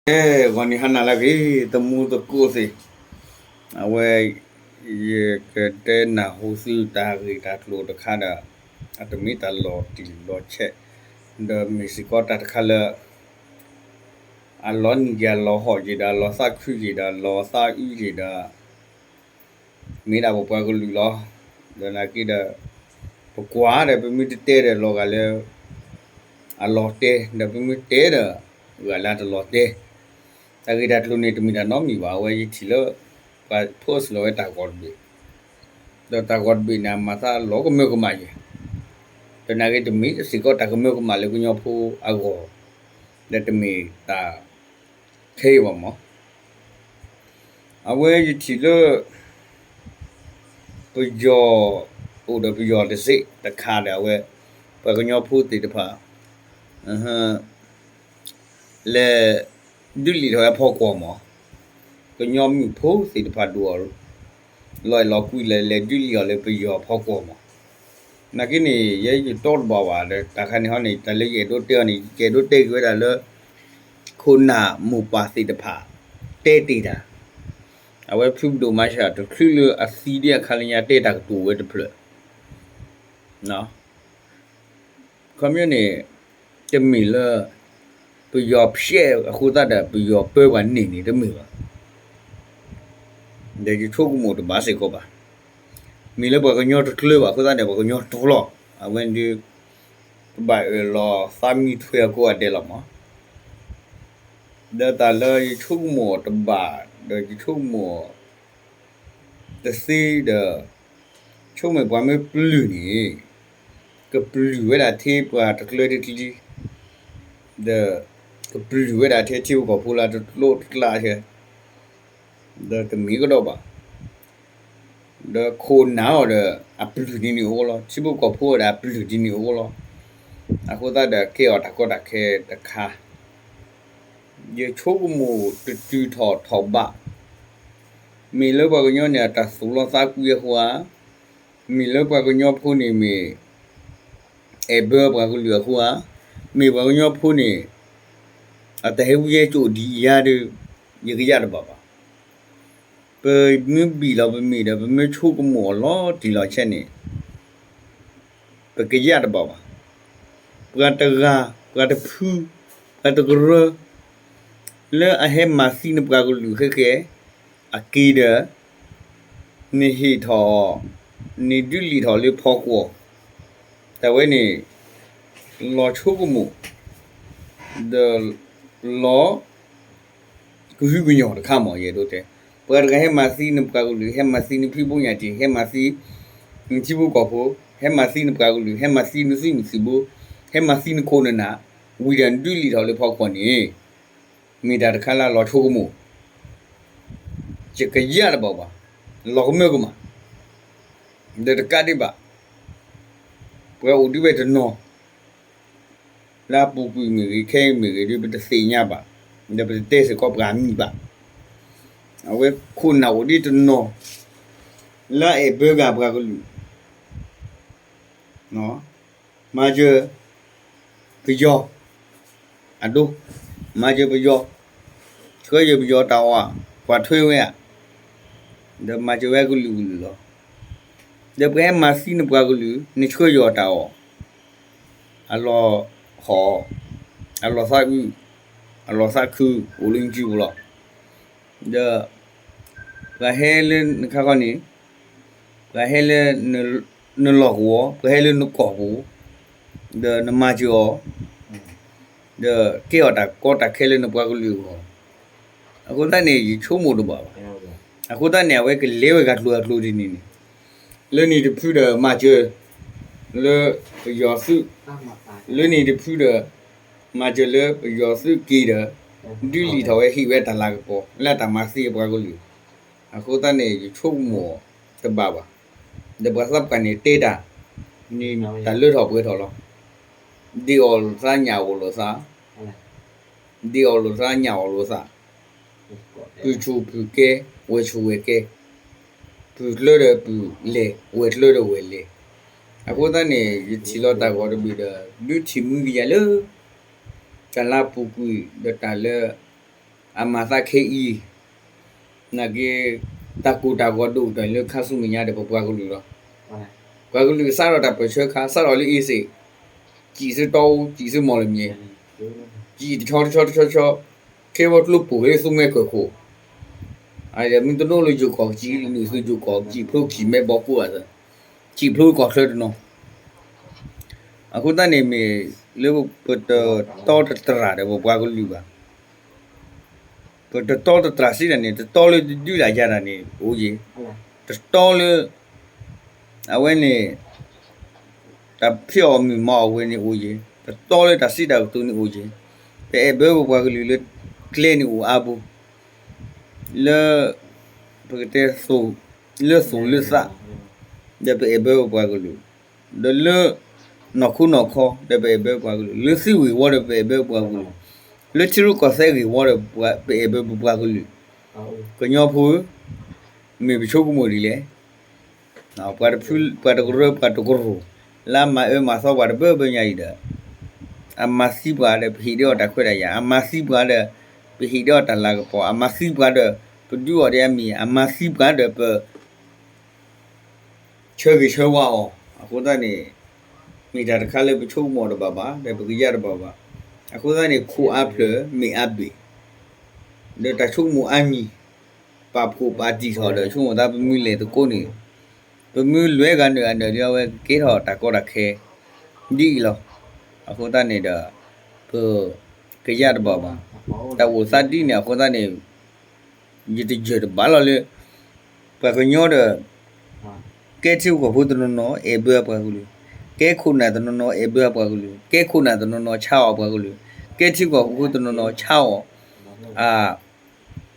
ကဲ, ဂီၤနံၤဟါနၤလၢအဂ့ၤ သမူသကိးသ့ၣ်, အဝဲ ယကတဲနၢ်ဟူသုတၢ်ဂ့ၢ်တၢ်ကျိၤတခါဒီး အတမ့ၢ်တၢ်လီၤတံၢ်လီၤဆဲး, ဒီးမ့ၢ်စ့ၢ်ကီးတၢ်တခါလၢ အလီၤနံၣ်က့ၤ အလီၤဟီၣ်က့ၤဒီး အလီၤသးခုက့ၤဒီး အလီၤသးအုးက့ၤဒီး မ့ၢ်ဒၣ်ပပှၤကလုာ်လီၤ. ဒီးနာ်က့ဒီး ပကွၢ်ဒီး ပမ့ၢ်တတဲဒီး လီၤဂာ်လၢ အလီၤတဲ, ဒီးပမ့ၢ်တဲဒီး ဂာ်လၢတလီၤတဲ, တၢ်ဂ့ၢ်တၢ်ကျိၤန့ၣ် တမ့ၢ်တၢ်နီတမံၤဘၣ်. အဝဲယထံၣ်လၢ ပှၤ post လီၤဝဲတၢ်ဂီၤတဘ့ၣ်, ဒီးတၢ်ဂီၤတဘ့ၣ်န့ၣ် အမၤသးလီၤကမၢကမၣ်ယဲ, ဒီးနာ်က့တမ့ၢ်စ့ၢ်ကီးတၢ်ကမၢကမၣ်လၢကညီဖိအဂီၢ်, ဒီးတမ့ၢ်တၢ်ခဲအံၤဘၣ်မး အဝဲယထံၣ်လၢ ပယီၤအိၣ်ဒီးပယီၤတစ့ၢ်တခါဒီး အဝဲ ပှၤကညီဖိသ့ၣ်တဖၣ် လဲၤ ဒုးလံာ်ထီၣ်ဝဲအဖီခိၣ်မး, ကညီမုၣ်ဖိသ့ၣ်တဖၣ်ဒိၣ်အီၤ လီၤအဲၣ်လီၤကွံလဲၤလဲၤဒုးလံာ်အီၤလၢပယီၤအဖီခိၣ်မး, နာ်က့န့ၣ် ယဲယတီတဘၣ်ဘၣ်ဒီး တၢ်ခါန့ၣ်ဟီန့ၣ် တၢ်လၢယအဲၣ်ဒိးတဲအီၤန့ၣ် ယအဲၣ်ဒိးတဲက့ၤဝဲဒၣ်လၢ ခိၣ်နၢ်မိၢ်ပၢ်သ့ၣ်တဖၣ် တဲတ့ၢ်တၢ်, အဝဲဖုပဒိၣ်မၤစၢၤတချုးလၢအသံဒ်အခါလၢညါ တဲတၢ်ကတိၤဝဲတဖျၢၣ် ခီပညီန့ၣ် တမ့ၢ်လၢ ပယီၤဖျဲးအဃိသတးဒီး ပယီၤပၢပှၤန့ၢ်န့ၣ်တမ့ၢ်ဘၣ်, ဒီးယဆိကမိၣ်တဘၣ်စ့ၢ်ကီးဘၣ်, မ့ၢ်လၢပှၤကညီတကျၢၤဘၣ်အဃိသတးန့ၣ် ပှၤကညီတကျၢၤလီၤ, အဝဲဒၣ် ကဘၣ်အၢၣ်လီၤသးမံထွဲအကိးဂၤဒဲးလီၤမး, ဒီးတၢ်လၢယဆိကမိၣ်တဘၣ် ဒီးယဆိကမိၣ် တသ့ဒီး ဆိကမိၣ်ပှၤမ့ၢ်ပျုၢ်န့ၣ် ကပျုၢ်ဝဲဒၣ်ထဲပှၤတကျၢၤတကျံၤ, ဒီး ကပျုၢ်ဝဲဒၣ်ထဲထံဖိကီၢ်ဖိလၢတကျိတကျါထဲ, ဒီးတမ့ၢ်ကဒီးဘၣ်, ဒီးခိၣ်နၢ်အီၤဒီး အပျုၢ်ဒ်န့ၣ်အိၣ်လီၤ, ထံဖိကီၢ်ဖိဒီးအပျုၢ်ဒ်န့ၣ်အိၣ်လီၤ, အဃိသတးဒီးကဲအီၤတၢ်ကီတၢ်ခဲတခါ ယဆိကမိၣ်တတုၤထီၣ်ထီၣ်ဘး, မ့ၢ်လၢပှၤကညီန့ၣ် အတၢ်သူၣ်လီသးကွံအဃိဧါ, မ့ၢ်လၢပှၤကညီဖိန့ၣ်မ့ၢ် အဲၣ်ဘၢပှၤကလုာ်အဃိဧါ, မ့ၢ်ပှၤကညီဖိန့ၣ် အတၢ်ဟဲဝံဟဲစိာ်ဒ်အံၤဧါဒီး ယကယၣ်တဘၣ်ဘၣ်. ပမ့ၢ်ဘံၣ်လီၤပမ့ၢ်ဒီး ပမ့ၢ်ဆိကမိၣ်အီၤလီၤတံၢ်လီၤဆဲးန့ၣ် ပကယၣ်တဘၣ်ဘၣ်. ပှၤတဂၤ ပှၤတဖု ပှၤတကရၢ လၢအဟဲမၤသံနပှၤကလုာ်ဃဲဃဲ အက့ၤဒီး နဟ့ၣ်ထီၣ် နဒုးလံာ်ထီၣ်လၢဖီကွီၢ်, တၢ်ဝဲန့ၣ် လီၤဆိကမိၣ် ဒီး လီၤ ကဟုကညီၢ်တခါမး ယအဲၣ်ဒိးတဲ, ပှၤတဂၤဟဲမၤသံနပှၤကလုာ်, ဟဲမၤသံနဖံးဘိညၣ်တံၢ်, ဟဲမၤသံ နထံဖိကီၢ်ဖိ, ဟဲမၤသံနပှၤကလုာ်, ဟဲမၤသံနသုးမုၢ်သံၣ်ဘိ, ဟဲမၤသံနခိၣ်နနၢ်, ဝံၤဒီးနဒုးလံာ်ထီၣ်လၢဖီကွီၢ်န့ၣ် မ့ၢ်တၢ်တခါလၢလီၤဆိကမိၣ်, ယကယၣ်တဘၣ်ဘၣ်, လီၤကမၢကမၣ်, ဒီးတကးဒံးဘၣ် ပှၤအိၣ်ဒံးဝဲတနီၤ လၢအပူၤကွံာ်မ့ၢ်ဂ့ၤ ခဲအံၤမ့ၢ်ဂ့ၤဒီး ပတသ့ၣ်ညါဘၣ်, ဒီးပတတဲစ့ၢ်ကီးပှၤအမံၤဘၣ်. အဝဲခိၣ်နၢ်အိၣ်ဒံးတနီၤ လၢအအဲၣ်ဘၢဂၤပှၤကလုာ်, မၤစၢၤပယီၤ အဒိ, မၤစၢၤပယီၤ, ဆှၢယၤပယီၤတၢ်အီၣ် ပှၤထွဲဝဲဧါ, ဒီးမၤစၢၤဝဲကလုာ်ကလုာ်လီၤ. ဒီးပှၤဟဲမၤသံနပှၤကလုာ် နဆှၢယၤတၢ်အီၣ် အလီၤဟီၣ်, အလီၤသးအုး, အလီၤသးခု အိၣ်လၢနစုပူၤလီၤ. ဒီး ပှၤဟဲလၢနခါခီန့ၣ်, ပှၤဟဲလၢ နလီၢ်ကဝီၤ, ပှၤဟဲလၢနကီၢ်ပူၤ, ဒီးနမၤစၢၤအီၤ, ဒီးကဲအီၤတၢ်ကီတၢ်ခဲလၢနပှၤကလုာ်အဂီၢ်, အဃိသတးန့ၣ် ယဆိကမိၣ်တဘၣ်ဘၣ်. အဃိသတးန့ၣ် အဝဲကလဲၤဝဲဂၤကျိၤဂၤကျိၤဒ်န့ၣ်န့ၣ်, လၢန့ၣ်တဖုဒီးမၤစၢၤ လၢပယီၤသုး, လၢန့ၣ်တဖုဒီး မၤစၢၤလၢပယီၤသုးက့ၤဒီး ဒုးလံာ်ထီၣ်ဝဲဟ့ၣ်ဝဲတၢ်လၤကပီၤ လၢတၢ်မၤသံအပှၤကလုာ်, အဃိသတးန့ၣ် ယဆိကမိၣ်တဘၣ်ဘၣ်. ဒီးပှၤသးပှၢ်န့ၣ်တဲတၢ် န့ၣ်တၢ်လၢထီၣ်ပှဲၤထီၣ်လီၤ. ဒ့ၣ်အီၣ်လိာ်သး ညၣ်အီၣ်လိာ်သး, ဒ့ၣ်အီၣ်လိာ်သး ညၣ်အီၣ်လိာ်သး, ပုၢ်ဆူၣ်ပုၢ်ကဲ, ဝဲၢ်ဆူၣ်ဝဲၢ်ကဲ, ပုၢ်ကျၢၤဒီးပုၢ်လဲၤ, ဝဲၢ်ကျၢၤဒီးဝဲၢ်လဲၤ, အဃိသတးန့ၣ် ယထံၣ်လီၤတၢ်ဂီၤတဘ့ၣ်ဒီး ဒုးထံၣ်မုၢ်ကယၤလၢ တၢ်လၢအပူၤကွံာ်ဒီးတၢ်လၢ အမၤသးခဲအံၤ, နာ်က့ တၢ်ကိၢ်တၢ်ဂီၤဒိၣ်ကတၢၢ်လၢခါဆူမဲာ်ညါဒီးပပှၤကလုာ်လီၤ. ပှၤကလုာ်စးထီၣ်တၢ်ပၢၢ်ဆၢခါ စးထီၣ်လၢအ့စ့ၣ်, စံးဆူတီအူ, စံးဆူမီၢ်လမၠဲၣ်, စံးတဆီတဆီတဆီတဆီ, ခဲဝဲကျိပိၢ်လၢသူမဲာ်ကၢၢ်ခိၣ်, မ့ၢ်တဒိၣ်လၢယိၤကီၢ်ကစံး နုာ်ဆူယိၤကီၢ်ကစံးဖျိကံၣ်မဲဘီကိးအသး, စံးဖျိကီၢ်ချၢတနီၤ, အဃိသတးန့ၣ်မ့ၢ်လၢပတတီတတြၢ်ဒီးပပှၤကလုာ်ဘၣ်. ပတတီတတြၢ်စံးတၢ်န့ၣ် တတီလၢတဒုးတၢ်ယၤတၢ်န့ၣ်အိၣ်ယ့ၣ်, တတီလၢ အဝဲန့ၣ် တၢ်ဖံးအီၣ်မုာ်မၤအီၣ်ဝဲန့ၣ်အိၣ်ယ့ၣ်, တတီလၢတၢ်စံးတၢ်ကတိၤန့ၣ်အိၣ်ယ့ၣ်, ပအဲၣ်ဘၢပပှၤကလုာ်လၢကျဲန့ၣ်အိၣ်အါပူၤ, လၢ ပကတဲ လၢသူၣ်လၢသး ဒီးပအဲၣ်ဘၢပပှၤကလုာ်, ဒီးလၢ နီၢ်ခိနီၢ်ခီ ဒီးပအဲၣ်ဘၢပပှၤကလုာ်, လၢသံဂ့ၢ်ဝီဒီးပအဲၣ်ဘၢပပှၤကလုာ်, လၢထံရူၢ်ကီၢ်သဲးဂ့ၢ်ဝီဒီးပအဲၣ်ဘၢပပှၤကလုာ်, ကညီဖိဧၢ, မ့ၢ်ပဆိကမိၣ်ဒ်လဲၣ်. ပှၤတဖု ပှၤတကရၢ ပှၤတကရိၤ လၢအမၤအၢမၤသီပှၤတဘၢဘၢညါအံၤဒီး အမၤသံပှၤဒီး ပဟ့ၣ်ဒဲးအီၤတၢ်ခွဲးတၢ်ယာ်, အမၤသံပှၤဒီး ပဟ့ၣ်ဒဲးအီၤတၢ်လၤကပီၤ, အမၤသံပှၤဒီး ပဒုးအီၤဒီးအမံၤ, အမၤသံပှၤဒီး ပ ဆၢဂ့ၤဆၢဝါအီၤ, အဃိသတးန့ၣ် မ့ၢ်တၢ်တခါလၢပဆိကမိၣ်တဘၣ်ဘၣ် ဒီးပကယၢ်တဘၣ်ဘၣ်. အဃိသတးန့ၣ် ခိၣ်အါဖျၢၣ်မ့ၢ်အါဘ့ၣ်, ဒီးတၢ်ဆိကမိၣ်အါမံၤ ပာ်ဖှိၣ်ပာ်တံၢ်ထီၣ်ဒီး ဆိကမိၣ်သးပမ့ၢ်လဲၤသကိးန့ၣ် ပမ့ၢ်လဲၤဂၤနုာ်အနၢၤဒီး အဝဲကကဲထီၣ်တၢ်ကီတၢ်ခဲ ဒ်အံၤလီၤ. အဃိသတးန့ၣ်ဒီး ပကယၢ်တဘၣ်ဘၣ်. တၢ်အိၣ်သးဒ်န့ၣ်အဃိသတးန့ၣ် ယတယၢၢ်တဘၣ်လီၤလၢ ပှၤကညီဒီး ကဲထံဖိကီၢ်ဖိတနီၤနီၤ အဲၣ်ဘၢအပှၤကလုာ်, ကဲခိၣ်နၢ်တနီၤနီၤ အဲၣ်ဘၢအပှၤကလုာ်, ကဲခိၣ်နၢ်တနီၤနီၤ ဆါအီၣ်အပှၤကလုာ်, ကဲထံဖိကီၢ်ဖိတနီၤနီၤ ဆါအီၣ် အ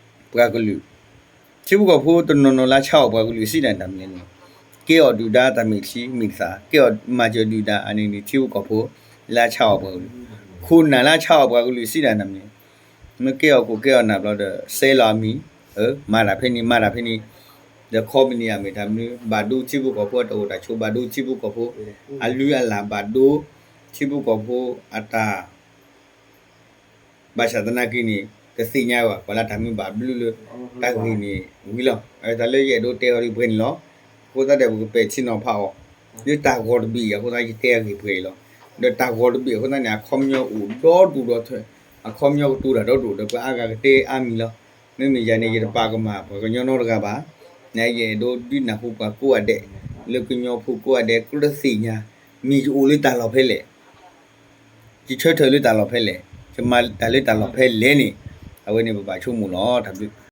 ပှၤကလုာ်, ထံဖိကီၢ်ဖိတနီၤနီၤလၢဆါအီၣ်ပှၤကလုာ်စံးဒၣ်တၢ်မနုၤလဲၣ်, ကဲအီၣ်ဒုၣ်ဒါတၢ်မဲာ်ချံမဲာ်သၣ်, ကဲအီၣ်မၤစၢၤဒုၣ်ဒါအန့ၣ်န့ၣ် ထံဖိကီၢ်ဖိလၢဆါအီၣ်ပှၤကလုာ်, ခိၣ်နၢ်လၢဆါအီၣ်ပှၤကလုာ်စံးဒၣ်တၢ်မနုၤလဲၣ်, မ့ၢ်ကဲအီၣ်ခိၣ်ကဲအီၣ်နၢ်ဘျီဒီး စဲလီၤအမံၤ, မၤတၢ်ဖဲန့ၣ် မၤတၢ်ဖဲန့ၣ်, ဒီးခီပနံၣ်အမ့ၢ်တၢ်မနုၤ ဘၣ်ဒိထံဖိကီၢ်ဖိအတၢ်အိၣ်တၢ်ဆိး, ဘၣ်ဒိထံဖိကီၢ်ဖိအလုၢ်အလၢ်, ဘၣ်ဒိထံဖိကီၢ်ဖိအတၢ် ဘၣ်ဆၣ်သနာ်က့န့ၣ် တသ့ၣ်ညါဘၣ် ပှၤလၢတၢ်မ့ၢ်ဘၣ်ဘျုးလၢတၢ်ဂ့ၢ်န့ၣ်ဝံၤလီၤ. တၢ်လၢယအဲၣ်ဒိးတဲအီၤဒ်ပှဲၤန့ၣ်လီၤ. အဃိသတးဒီး ပကပဲာ်ထံနီၤဖးအီၤ လၢတၢ်ဂီၤတဘ့ၣ်အံၤ အဃိသတးယတဲအဂ့ၢ်ပှဲၤအံၤလီၤ. ဒီးတၢ်ဂီၤတဘ့ၣ်အဃိသတးန့ၣ် အခီပညီအိၣ်ဒီဒူၣ်ဒီထၢ, အခီပညီကတိၤတၢ်ဒီဒူၣ်ဒီး ပှၤအါဂၤကတဲအါမံၤလီၤ. မ့မ့ၢ်ယၤန့ၣ် ယတပာ်ကမၣ်ပှၤကညီနီတဂၤဘၣ်. ယအဲၣ်ဒိးဒုးနၢ်ဟူပှၤကိးဂၤဒဲး လၢကညီဖိကိးဂၤဒဲး ကြၢးသ့ၣ်ညါ မ့ၢ်ယအိၣ်လၢတၢ်လီၢ်ဖဲလဲၣ် ယဆၢထၢၣ်လၢတၢ်လီၢ်ဖဲလဲၣ်, ယမၤတၢ်လၢတၢ်လီၢ်ဖဲလဲၣ်န့ၣ် အဝဲန့ၣ်ပဘၣ်ဆိကမိၣ်လီၤ. တၢ်ဘျုး